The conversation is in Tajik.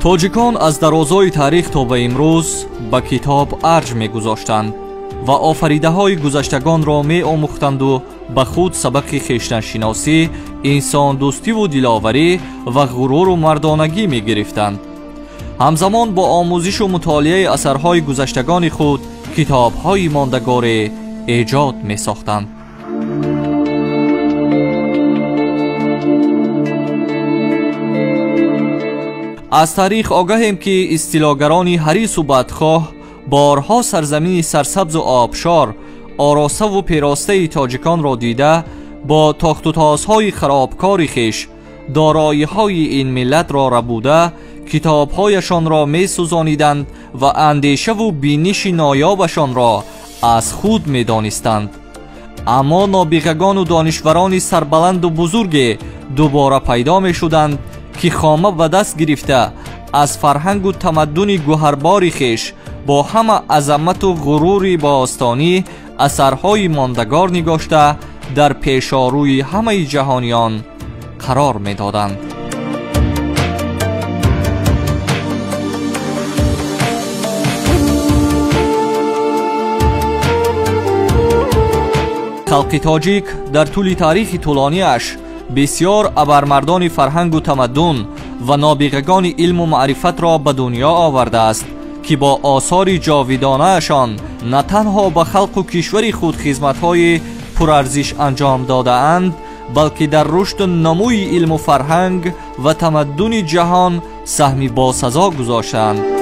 Тоҷикон аз дарозои таърих то ба имрӯз ба китоб арҷ мегузоштанд ва офаридаҳои гузаштагонро меомӯхтанду ба худ сабақи хештаншиносӣ, инсондӯстиву диловарӣ ва ғуруру мардонагӣ мегирифтанд. Ҳамзамон бо омӯзишу мутолиаи асарҳои гузаштагони худ китобҳои мондагоре эҷод месохтанд. Аз таърих огаҳем, ки истилогарони ҳарису бадхоҳ борҳо сарзамини сарсабзу обшор, оросаву перостаи тоҷиконро дида, бо тохтутозҳои харобкори хеш дороиҳои ин миллатро рабуда, китобҳояшонро месӯзониданд ва андешаву биниши ноёбашонро аз худ медонистанд. Аммо нобиғагону донишварони сарбаланду бузурге дубора пайдо мешуданд, ки хома ба даст гирифта аз фарҳангу тамаддуни гӯҳарбори хеш бо ҳама азамату ғурури бостонӣ асарҳои мондагор нигошта дар пешорӯи ҳамаи ҷаҳониён қарор медоданд. Халқи тоҷик дар тӯли таърихи тӯлониаш бисёр абармардони фарҳангу тамаддун ва нобиғагони илму маърифатро ба дунё овардааст, ки бо осори ҷовидонаашон на танҳо ба халқу кишвари худ хизматҳои пурарзиш анҷом додаанд, балки дар рушду намӯи илму фарҳанг ва тамаддуни ҷаҳон саҳми босазо гузоштаанд.